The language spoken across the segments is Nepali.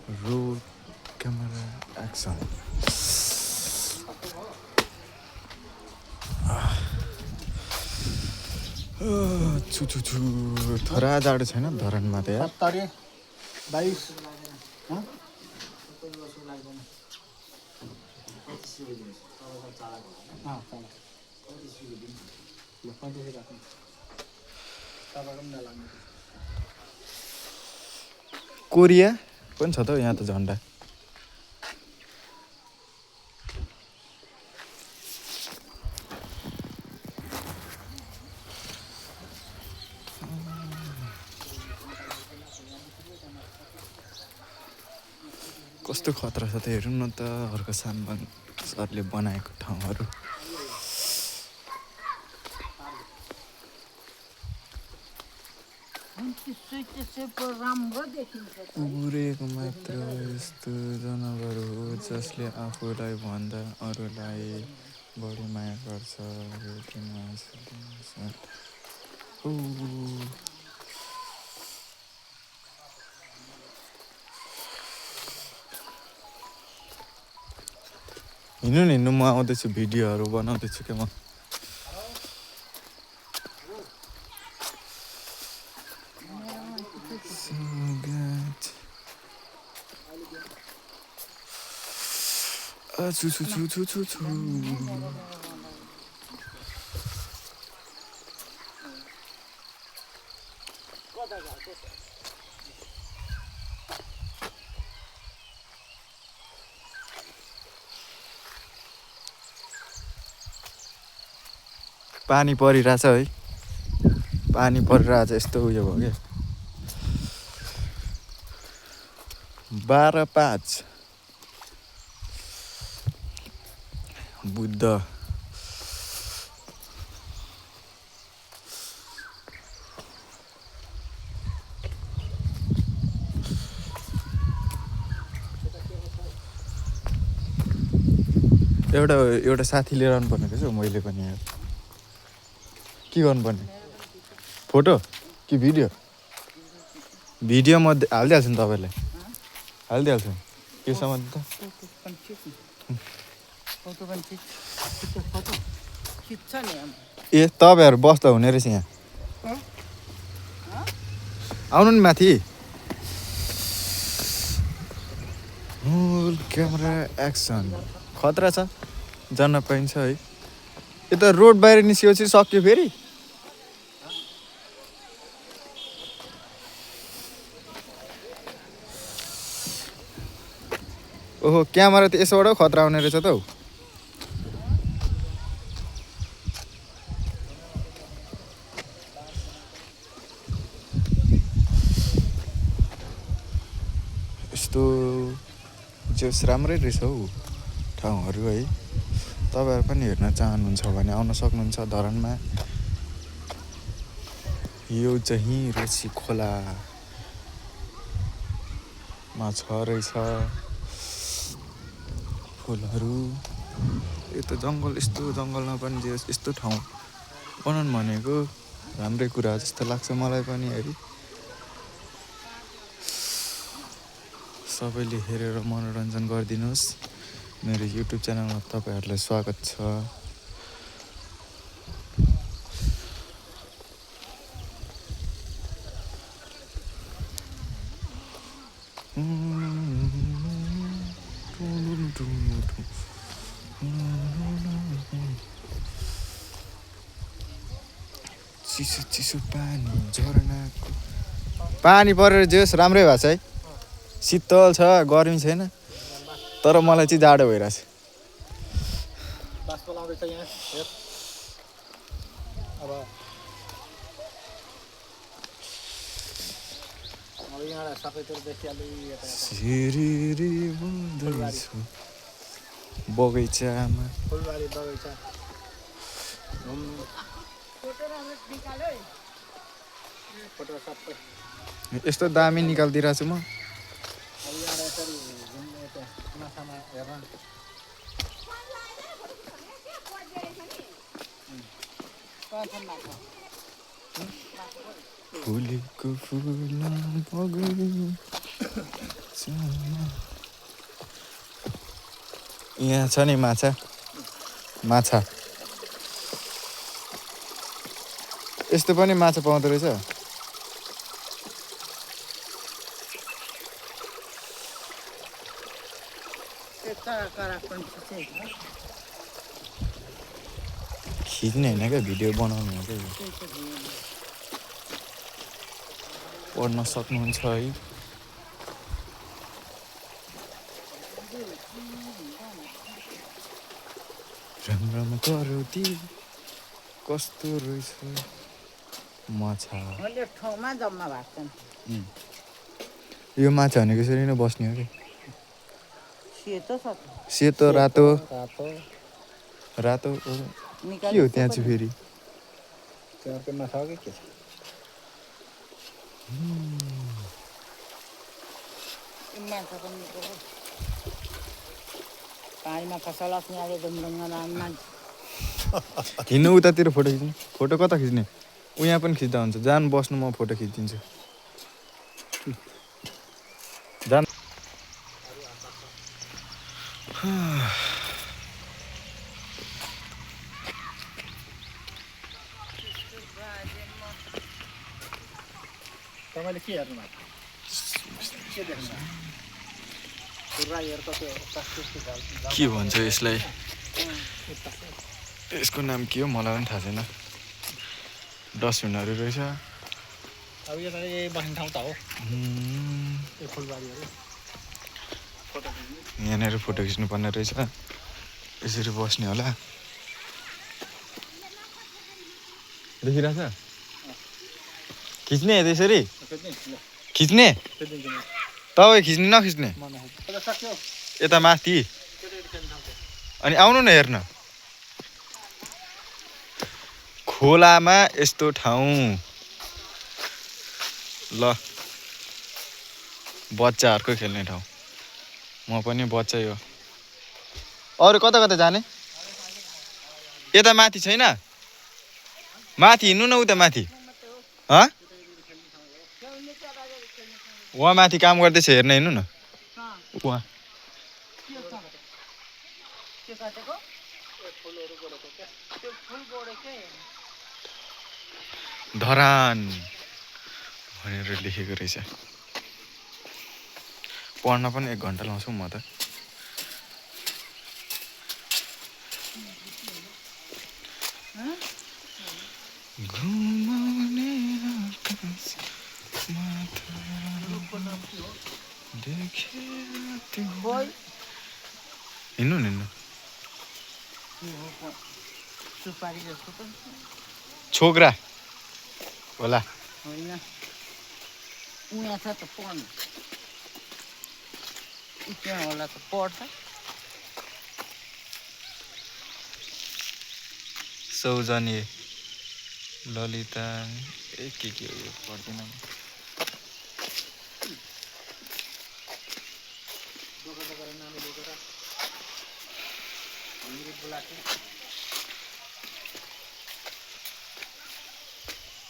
Roll camera action. छु थरा जाडो छैन धरानमा त यार 70 22 कोरिया पनि छ त यहाँ त झन्डा कस्तो खतरा छ त हेर्नु न त हर्क साम्बाङ सरले बनाएको ठाउँहरू उडेको मात्र यस्तो जनावर हो जसले आफूलाई भन्दा अरूलाई बढी माया गर्छ हिँड्नु नि हिँड्नु म आउँदैछु भिडियोहरू बनाउँदैछु क्या म पानी परिरहेछ है पानी परिरहेछ यस्तो उयो भयो क्या 12:05 बुद्ध एउटा साथी लिएर आउनुपर्ने रहेछ मैले पनि यार के गर्नुपर्ने फोटो कि भिडियो भिडियो म हालिदिइहाल्छु नि तपाईँलाई हालिदिइहाल्छु के सामान त ए तपाईँहरू बस्दा हुने रहेछ यहाँ आउनु नि माथि क्यामेरा एक्सन खतरा छ जान पाइन्छ है यता रोड बाहिर निस्केपछि सक्यो फेरि ओहो क्यामेरा त यसोबाट खतरा आउने रहेछ त हौ यस्तो जोस राम्रै रहेछ हौ ठाउँहरू है तपाईँहरू पनि हेर्न चाहनुहुन्छ भने आउन सक्नुहुन्छ धरानमा यो चाहिँ रोसी खोलामा छ रहेछ फुलहरू यो त जङ्गल यस्तो जङ्गलमा पनि जे यस्तो ठाउँ बनाउनु भनेको राम्रै कुरा जस्तो लाग्छ मलाई पनि है सबैले हेरेर मनोरञ्जन गरिदिनुहोस् मेरो युट्युब च्यानलमा तपाईँहरूलाई स्वागत छ चिसो चिसो पानी झरनाको पानी परेर जेस् राम्रै भएको छ है शीतल छ गर्मी छैन तर मलाई चाहिँ जाडो भइरहेछ बगैँचामा यस्तो दामी निकालिदिइरहेको छु म फुलेको फुल यहाँ छ नि माछा माछा यस्तो पनि माछा पाउँदो रहेछ खिच्ने होइन क्या भिडियो बनाउनु हो क्या पढ्न सक्नुहुन्छ है रम करोती कस्तो रहेछ माछा ठाउँमा जम्मा भएको छन् यो माछा भनेको यसरी नै बस्ने हो कि सेतो रातो रातो के हो त्यहाँ चाहिँ फेरि माछा हो कि के छ पानीमा खसलस यहाँले डुङडुङ्गमा हिँड्नु उतातिर फोटो खिच्नु फोटो कता खिच्ने यहाँ पनि खिच्दा हुन्छ जान बस्नु म फोटो खिचिदिन्छु जान तपाईँले के हेर्नु भएको के देख्नु के भन्छ यसलाई यसको नाम के हो मलाई पनि थाहा छैन डस्टबिनहरू रहेछ अब यो त बस्ने ठाउँ त हो यो फुलबारीहरू यहाँनिर फोटो खिच्नुपर्ने रहेछ यसरी बस्ने होला देखिरहेछ खिच्ने त्यसरी खिच्ने तपाईँ खिच्ने नखिच्ने यता माथि अनि आउनु न हेर्न खोलामा यस्तो ठाउँ ल बच्चाहरूको खेल्ने ठाउँ म पनि बच्चै हो अरू कता कता जाने यता माथि छैन माथि हिँड्नु न उता माथि उहाँ माथि काम गर्दैछ हेर्न हिँड्नु न उहाँ धरान भनेर लेखेको रहेछ पढ्न पनि 1 घन्टा लाउँछु म त घुमाउने हिँड्नु हिँड्नु छोकरा होला उहाँ छ त पढ्नु त्यहाँ होला त पढ्छ सौजन्य ललिता के हो यो पढ्दिन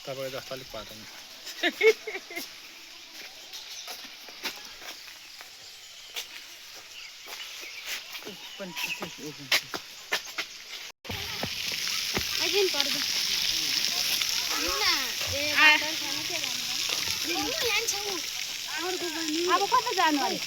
तपाईँ जस्तो अलिक पार्दैन अब कता जानु अरे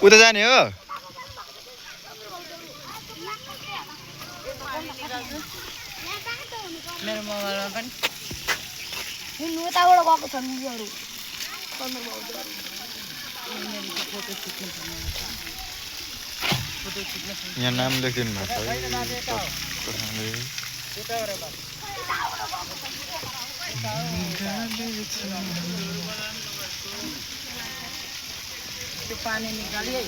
उता जाने हो मेरो मोबाइलमा पनि हिँड्नु उताबाट गएको छ निजहरू यहाँ नाम लेखिदिनु भएको त्यो पानी निकालिए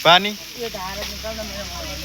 पानी यो धारा निकाल्न मेरो मोबाइल